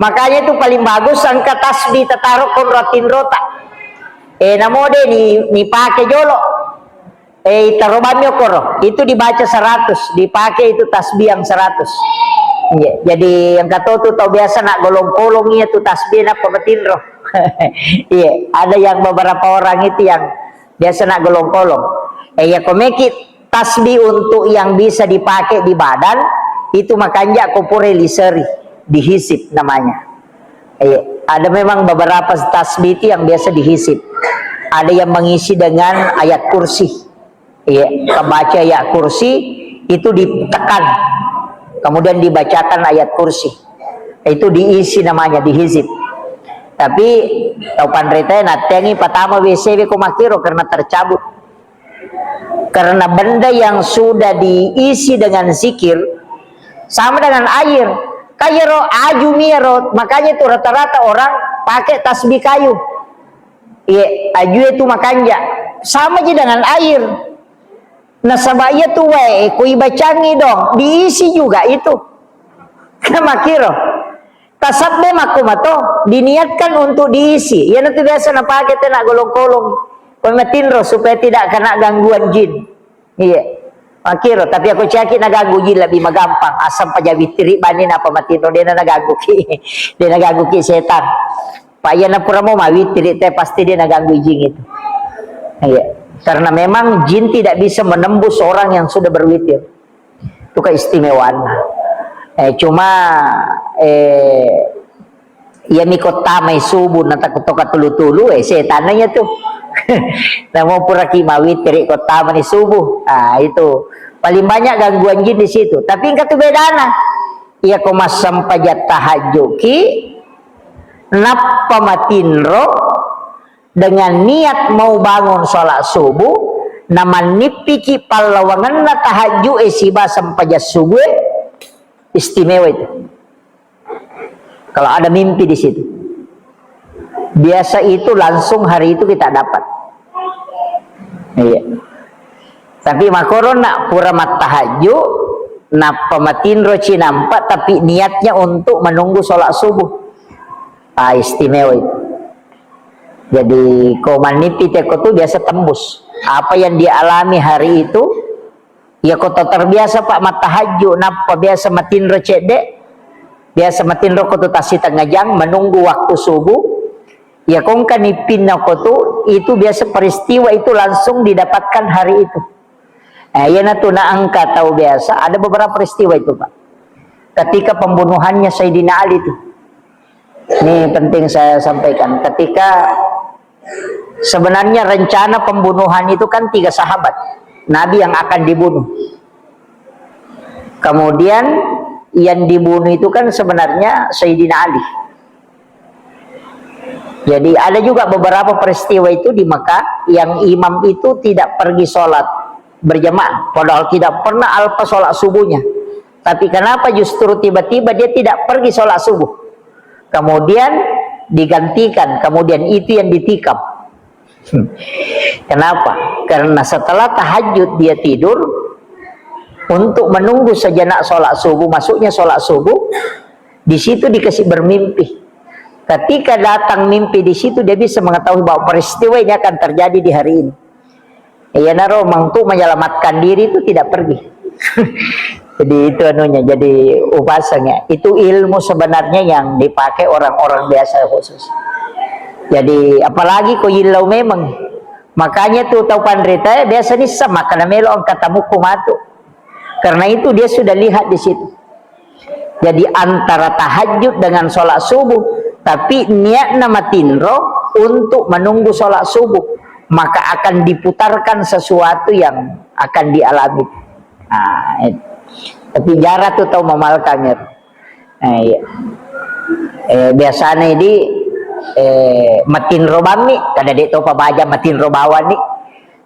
Makanya itu paling bagus engka tasbih tataro konro tinrota. Eh, namo de ni, ni pake jolo. Eh, itaro bammi okoro. Itu dibaca seratus, dipakai itu tasbih yang seratus. Iya, jadi engka to tu tau biasa nak golong-kolong iya tu tasbih nappa matinro. Iya, ada yang beberapa orang itu yang biasa nak golong-kolong. Eh, ya komeki tasbih untuk yang bisa dipakai di badan, itu makanja ko pura liseri, dihisip namanya. Iya, ada memang beberapa tasbih itu yang biasa dihisip. Ada yang mengisi dengan ayat kursi. Iya, kebaca ayat kursi itu ditekan, kemudian dibacakan ayat kursi. Itu diisi namanya, dihisip. Tapi tau panrita natengi patama W C W ko makiro karena tercabut. Karena benda yang sudah diisi dengan zikir sama dengan air. Kayero aju miero, makanya itu rata-rata orang pakai tasbih kayu. Iya, aju itu makanja. Sama ji dengan air. Nasaba iya tu wae ko ibacangi dong, diisi juga itu. Makiro. Tasabbe makko mato, diniatkan untuk diisi. Iyana tu biasa napake tena golong-kolong. Ko matinro supaya tidak kena gangguan jin. Iya. Makiro, tapi aku caki naganggu jin lebih magampang. Asam paja witiri bani napa matinro dena naganggu ki. Dena ganggu ki setan. Pak iya napura mau mawitiri te pasti dia naganggu jin itu. Iya. Karena memang jin tidak bisa menembus orang yang sudah berwitir. Itu keistimewaan. Eh, cuma eh, iya mi kota mai subuh na takut toka tulu-tulu, eh, setannya tuh. Namun pura ki mawitiri kota mani subuh. Ah, itu paling banyak gangguan jin di situ. Tapi engka tu bedana. Iya ko massempajang tahajud ki, nappa matinro dengan niat mau bangun sholat subuh, namannippiki pallawangenna tahajud e siba sempajang subuh e, istimewa itu. Kalau ada mimpi di situ, biasa itu langsung hari itu kita dapat. Iya. Tapi makoro nak pura mattahajju, nappa matinro cinampa, tapi niatnya untuk menunggu sholat subuh. Ah, istimewa itu. Jadi, ko mannipi teko tu biasa tembus. Apa yang dialami hari itu, iya ko to terbiasa, Pak, mattahajju, nappa biasa matinro cedde, biasa matinro ko tu tasitengah jang, menunggu waktu subuh, iya ko engka nippinna ko tu, itu biasa peristiwa itu langsung didapatkan hari itu. Eh, iya na tu na engka tau biasa, ada beberapa peristiwa itu, Pak. Ketika pembunuhannya Sayyidina Ali itu. Ini penting saya sampaikan. Ketika sebenarnya rencana pembunuhan itu kan tiga sahabat Nabi yang akan dibunuh. Kemudian yang dibunuh itu kan sebenarnya Sayyidina Ali. Jadi ada juga beberapa peristiwa itu di Mekah yang imam itu tidak pergi sholat berjamaah, padahal tidak pernah alpa sholat subuhnya. Tapi kenapa justru tiba-tiba dia tidak pergi sholat subuh? Kemudian digantikan, kemudian itu yang ditikam. Hmm. Kenapa? Karena setelah tahajud dia tidur untuk menunggu sejenak sholat subuh, masuknya sholat subuh, di situ dikasih bermimpi. Ketika datang mimpi di situ, dia bisa mengetahui bahwa peristiwa ini akan terjadi di hari ini. Iyanaro mangtu menyelamatkan diri itu tidak pergi. Jadi itu anunya, jadi upasanya. Itu ilmu sebenarnya yang dipakai orang-orang biasa khusus. Jadi apalagi ko illau memang. Makanya tu tau panrita, eh, biasa ni sama karena melo angkat tamu ko matu. Karena itu dia sudah lihat di situ. Jadi antara tahajud dengan sholat subuh, tapi niatna matinro untuk menunggu sholat subuh, maka akan diputarkan sesuatu yang akan dialami. Nah, itu. Tapi jarang tu tau mamalkan ya. Eh, iya. Eh, biasanya di eh, matinro bammi, kada dek tau pabaja matinro bawang ni.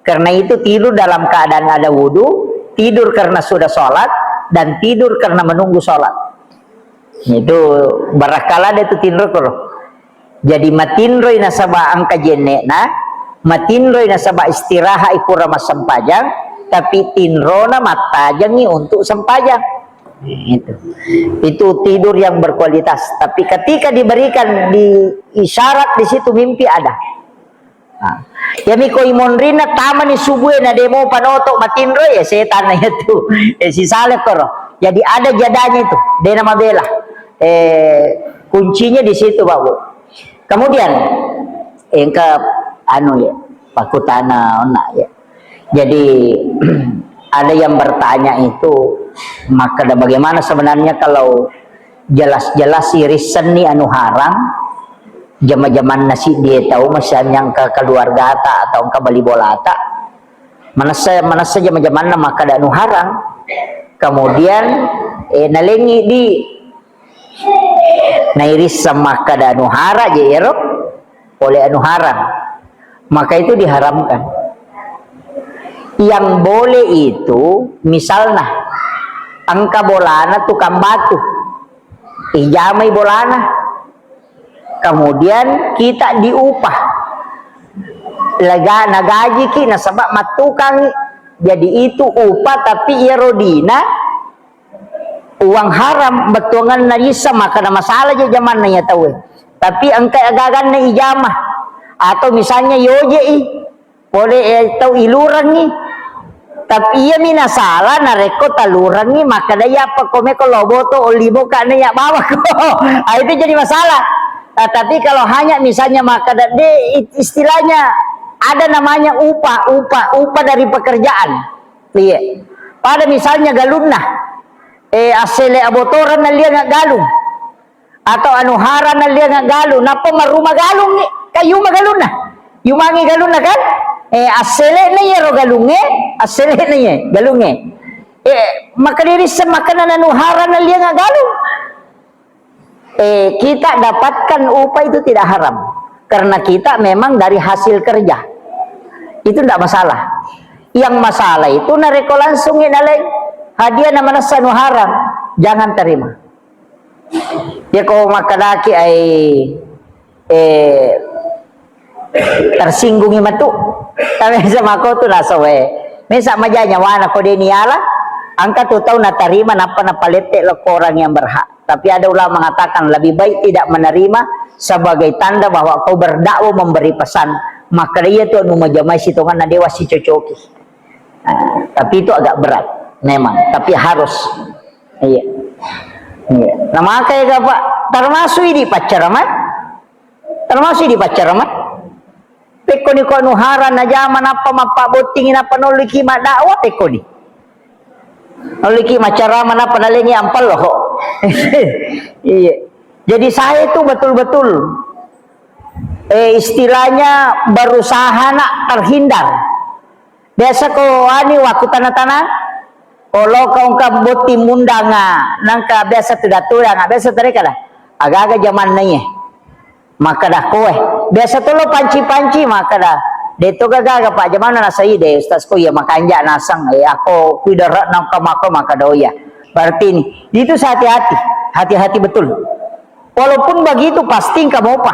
Karena itu tidur dalam keadaan ada wudhu, tidur karena sudah sholat, dan tidur karena menunggu sholat. Itu barakala ada itu tinro koro. Jadi matinroi nasaba angka jennekna, matinroi nasaba istirahat ipura massempajang, tapi tinrona mattajengi untuk sempajang. Itu. Itu tidur yang berkualitas. Tapi ketika diberikan di isyarat di situ mimpi ada. Nah, yami ko imonrinna tamani subue na demo panoto matinro ya setan na itu. Eh, sisale koro. Jadi ada jadanya itu. Dena mabela. Eh, kuncinya di situ, Pak Bu. Kemudian engka anu ya, pakutana ona ya. Jadi ada yang bertanya itu, maka bagaimana sebenarnya kalau jelas-jelas irissenni anu harang, jama-jamanna siddie tau, misalnya engka keluargata atau engka bali bolata, manessa, manessa jama-jamanna makkada anu harang, kemudian eh, nalengi di nairisseng makkada anu hara je ero pole anu harang, maka itu diharamkan. Yang boleh itu misalnya engka bolana tukang batu, ijamai bolana, kemudian kita diupah, lega nagajiki nasaba mattukangi, jadi itu upah tapi iyaro dina uang haram, bettuanganna issa, makkada masalah je jamanna iya tauwe. Tapi engka agaganna ijama atau misalnya yoje'i pole eh, tau ilurengngi. Tapi iyami nasala narekko talurengngi makkada iya apa komeko loboto olimo kana iya bawako. Ah, itu jadi masalah. Ah, tapi kalau hanya misalnya makkada de istilahnya ada namanya upah, upah, upah dari pekerjaan. Iya. Pada misalnya galunna eh, assele abotoran nalliang galung atau anu hara nalliang galung, nappa maruma galung ni, kayuma galunna, yumangi galunna kan, eh, asselena yero galunge, asselena ye galunge, eh, maka dirisseng makkada anu hara nalliang galung. Eh, kita dapatkan upah itu tidak haram karena kita memang dari hasil kerja, itu tidak masalah. Yang masalah itu narekko langsung naleng hadiah na manessa anu haram, jangan terima. Yako makkadaki ai eh, tersinggungi matu. Tapi sama kau tu nasawe. Mesa maja nyawana ko deni ala, angka tu tau natarima nappa napalette lo ko orang yang berhak. Tapi ada ulama mengatakan lebih baik tidak menerima sebagai tanda bahwa kau berdakwah memberi pesan. Maka dia tu anu majamai sitongan na dewa si cocoki. Nah, tapi itu agak berat memang, tapi harus. Iya. Iya. Nah, makanya Pak, termasuk ini pacaran, termasuk di pacaran. Pekkoni ko anu hara najama nappa mappabottingi nappa nolliki maddakwah pekkoni. Nolliki macarama nappa nalengi ampallo. Iya. Jadi saya itu betul-betul eh, istilahnya berusaha nak terhindar. Biasa ko ani wakku tana-tana, ko loka ongka botting mundanga, nangka biasa tudang-tudang, biasa tereka dah. Agaga jamanna iye. Makkada koe. Biasa to lo panci-panci, makkada, de to gaga Pak, jamanna nasai de Ustaz ko iya makanja nasang, eh, ako kuidara nangka maka, makkada oh iya. Berarti ini, itu hati-hati, hati-hati betul. Walaupun begitu, pasti engka mopa.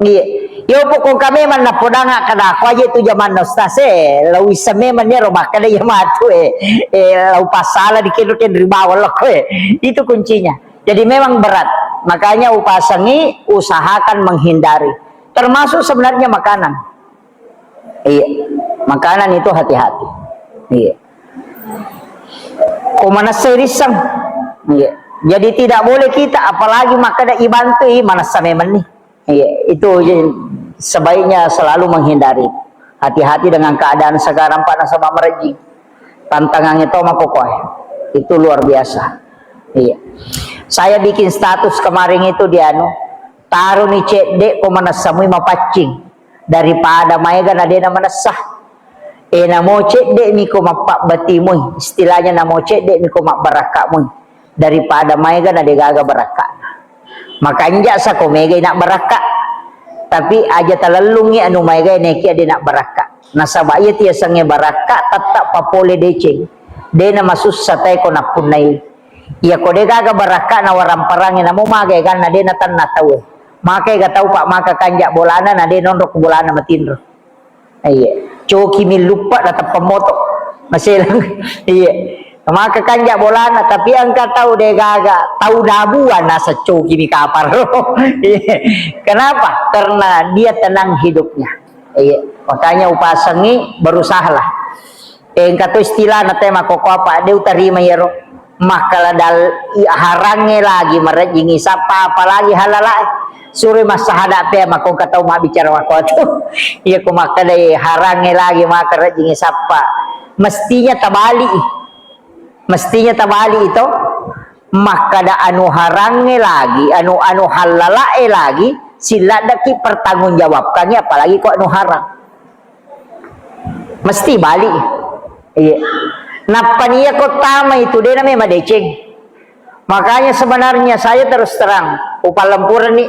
Iya. Yo pokokka memang napodanga kada aku aja itu zaman ustaz eh, lau isa memang nero makkada iya matu eh, eh lau pasala di kiro ken ribawa lo eh. Itu kuncinya. Jadi memang berat. Makanya upasangi usahakan menghindari. Termasuk sebenarnya makanan. Iya. Makanan itu hati-hati. Iya. Ko manessa risseng. Iya. Jadi tidak boleh kita, apalagi makkada ibantui, manessa memang nih. Iya, itu je sebaiknya selalu menghindari. Hati-hati dengan keadaan sekarang, Pak, nasaba merejing. Tantangannya to makokoe. Itu luar biasa. Iya. Saya bikin status kemarin itu di anu, taruh nih cedde ko manessa mui mapaccing daripada maega na dena manessa. Eh, namo cedde miko mappabbati mui, istilahnya namo cedde miko mabbarakka mui daripada maega na degaga barakka. Makanja sako mega ina barakka. Tapi aja talellungi anu maega nekia de na barakka. Nasaba iya tiasengnge barakka tetap papole deceng. Dena masussa tae ko nappunnai. Iya ko degaga barakka na waramparangi namo maga eganna dena tanna tau. Maka ega tau pak maka kanja bolana na de nonro ko bolana matinro. Iya. Coki milluppa na teppa moto. Maselang. Iya. Maka kanja bolana, tapi engka tau degaga, tau dabuan naseng coki mi kaparo. Iya. Kenapa? Karena dia tenang hidupnya. Iya. Makanya upasengi, berusahalah. Eh, engka to istilahna te makkokko apa, de utarima iyaro. Makkala dal-, i-, harangnge lagi marejjingi sappa, apalagi halalae. Suroi massahada pe makko engka tau mabbicara makkotu. Iya ko makkadai harangnge lagi maka rejjingi sappa. Mestinya tabali. Mestinya tabali itu. Makkada anu harangnge lagi, anu, anu halalae lagi, silladdaki pertanggungjawabkangi, apalagi ko anu harang. Mesti bali. Iya. Nappa nia ko tama itu, de name madeceng. Makanya sebenarnya saya terus terang, upalempureni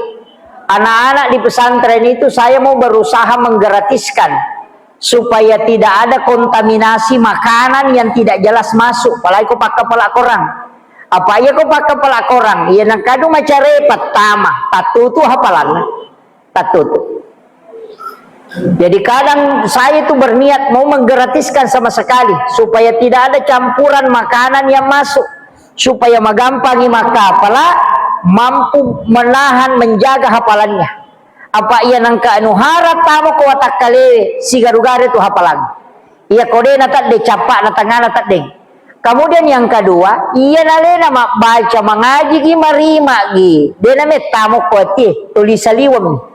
anak-anak di pesantren itu saya mau berusaha menggratiskan supaya tidak ada kontaminasi makanan yang tidak jelas masuk, apalagi ko pakkapala korang. Apa iya ko pakkapala korang, iya nengkadu macare pertama, tattutu hafalanna. Tattutu. Jadi kadang saya itu berniat mau menggratiskan sama sekali supaya tidak ada campuran makanan yang masuk, supaya magampangi makkapala mampu menahan, menjaga hafalannya. Apa iya nengka anu harap tamo ko watakkalewe sigaru-garu tu hafalang. Iya ko de natedde cappa'na tengngana teddeng. Kemudian yang kedua, iya nalena mabbaca mangajigi marimagi, de namettamo ko atie, tuli saliweng.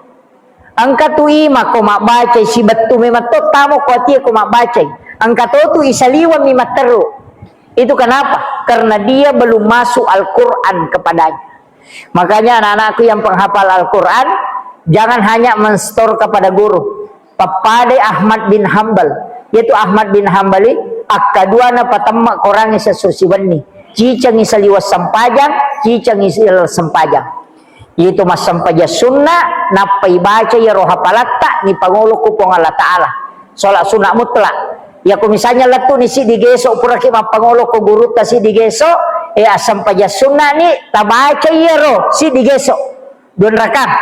Engka tu ima ko mabbacai sibettu memang to tamo ko atie ko mabbacai. Engka to tu isaliweng mi matteru. Itu kenapa? Karena dia belum masuk Al-Quran kepadanya. Makanya anak-anakku yang penghafal Al-Quran, jangan hanya menstor kepada guru. Pappadai Ahmad bin Hambal. Yaitu Ahmad bin Hambali, akkadua na patemma korangi sesusi wenni. Cicengi saliweng sempajang, cicengi saliweng sempajang. Yaitu massempajang sunna, nappai baca iyaro hapalatta, ni pangolo ku Puang Allah Ta'ala. Sholat sunat mutlak. Yako misalnya lettu ni siddi geso, puraki mappangolo ko gurutta siddi geso, eh, assempajang sunna ni, tabaca iyaro siddi geso. Dua rakaat.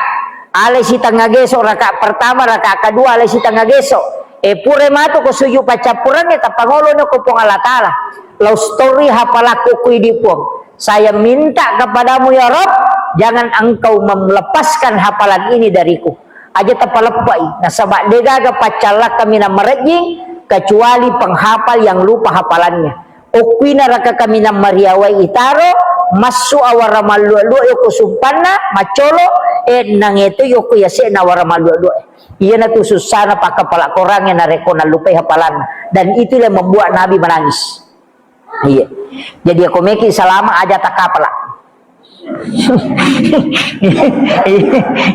Alai sitengnga geso, rakaat pertama, rakaat kedua, alai sitengnga geso. Eh, pura matu ko sujud paccappurengnge, tappangolo no ko Puang Allah Ta'ala. Lau stori hapalakku ku idi Puang. Saya minta kepadamu ya Rob, jangan engkau melepaskan hafalan ini dariku. Aja tapaleppei, nasaba degaga paccallakka minang marejjing kecuali penghafal yang lupa hafalannya. Okkuina raka kaminang mariawai itaro, massu awara mallua-lua yoko sumpanna, maccolo, eh, nangeto yoko yase'na awara mallua-lua. Iyanatu sussana pakkapala korangnge narekko nallupai hafalanna. Dan itulah yang membuat Nabi menangis. Iya. Jadi, ako meki salama aja takapala.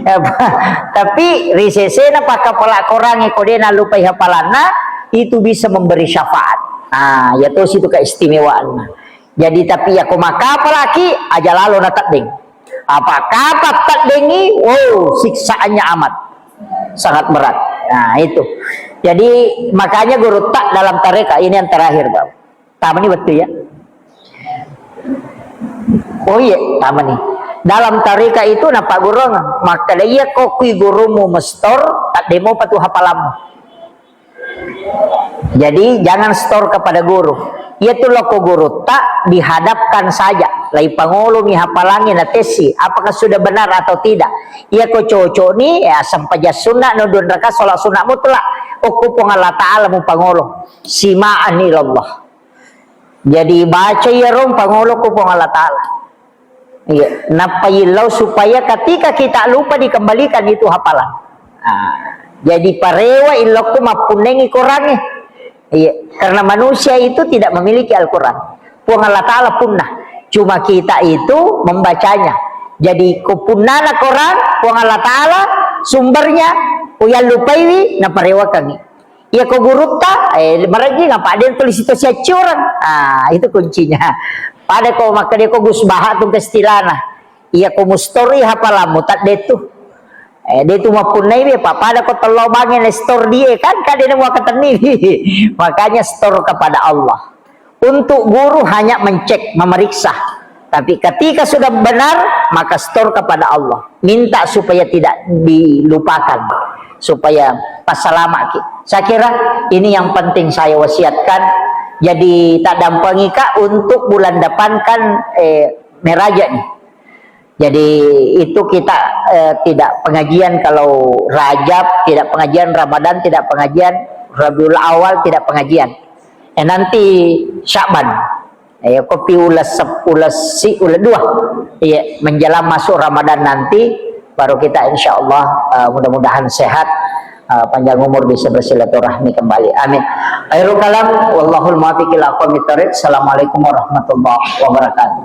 Apa? Tapi risesena pakkapala korangnge ko de nallupai hafalanna, itu bisa memberi syafaat. Ah, ya tosi itu keistimewaanna. Jadi, tapi ya ko makkapalaki, aja lalo na teddeng. Apa kapa teddengi, wow, siksaannya amat. Sangat berat. Nah, itu. Jadi, makanya guru tak dalam tarekat ini yang terakhir, Bang. Tamani betul ya? Oh iya, tamani. Dalam tarika itu napa gurung, makkeda iya ko kui gurumu mestor, tak demo patu hafalammu. Jadi jangan store kepada guru. Iya tu loko guru tak dihadapkan saja. Lai pangolomi hafalangi na tesi, apakah sudah benar atau tidak. Iya ko cocok ni, ya sempajang sunat no dua rakaat sholat sunat mutlak. Okko Puang Allah Ta'ala mu pangolo. Simaan ilallah. Jadi baca iya rong pangolo ko Puang Allah Ta'ala. Iya, nappa illau supaya ketika kita lupa dikembalikan itu hafalan. Nah, jadi parewa illokku mappunnengi Qurannya. Iya, karena manusia itu tidak memiliki Al-Quran. Puang Allah Ta'ala punna. Cuma kita itu membacanya. Jadi ko punnana Quran, Puang Allah Ta'ala sumbernya, ko yallupaiwi, naparewakangi. Iya ko gurutta, eh, marejjing apa den tulis itu siaccioreng. Ah, itu kuncinya. Pada ko makkeda ko Gus Baha tu kestilana. Iya ko mustori hafalammu tak detu. Eh, detu mappunnai be, apa pada ko tello bangen store die kan, kan dia mau ketenni. Makanya store kepada Allah. Untuk guru hanya mencek, memeriksa. Tapi ketika sudah benar, maka store kepada Allah. Minta supaya tidak dilupakan, supaya pasalamaki. Saya kira ini yang penting saya wasiatkan. Jadi, tak dampengi, Kak, untuk bulan depan kan, eh, meraja nih. Jadi, itu kita, eh, tidak pengajian kalau Rajab, tidak pengajian Ramadan, tidak pengajian Rabiul Awal, tidak pengajian. Eh, nanti Sya'ban. Eh, kopi ulas sep-, ulas si-, ulas dua. Iya, menjelang masuk Ramadan nanti, baru kita insya Allah, eh, mudah-mudahan sehat, eh, panjang umur, bisa bersilaturahmi kembali. Amin. Khairul kalam, wallahul muwaffiq ila aqwamit thariq. Assalamualaikum warahmatullahi wabarakatuh.